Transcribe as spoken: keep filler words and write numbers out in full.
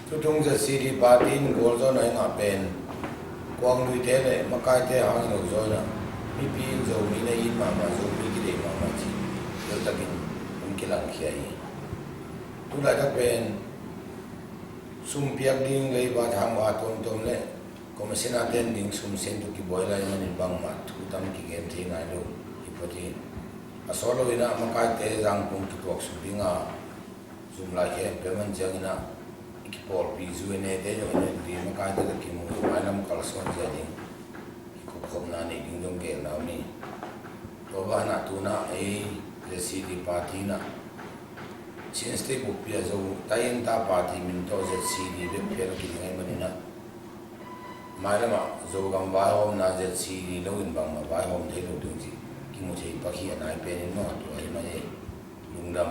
Tutung ZCD party in goal zawn a i ngah pen kuang luite le makaite hang i lo zawn a, mipi in Zomi na it mahmah, Zomi kideih mahmah ci deltakin hong kilangkhia hi. Tulaitak pen sum piak ding leiba thangba tuamtuam le commissioner ten ding sum sen tu kibuai lai manin bangmah thu tam kigen thei nai lo hi phot hi. A sawt lo in ah makaite zangkong kituaksuk ding a zum lai khempeuh man ciangin ah i kipawlpi zu i nete zong i nete ding makaite tawh kimu mailam kalsuan zia ding kikup khopna nei ding zong gelna om hi. Tua banah tunah ei ZCD party in ah Chin State buppi ah Zo tainta party min tawh ZCD bek phial a kiding ahih manin ah mailamah Zogam vaihawmna ZCD lo in bangmah vaihawm thei lo ding cih kimu thei pak hi. A nai pen in maw, tua hi mah hi. Lungdam.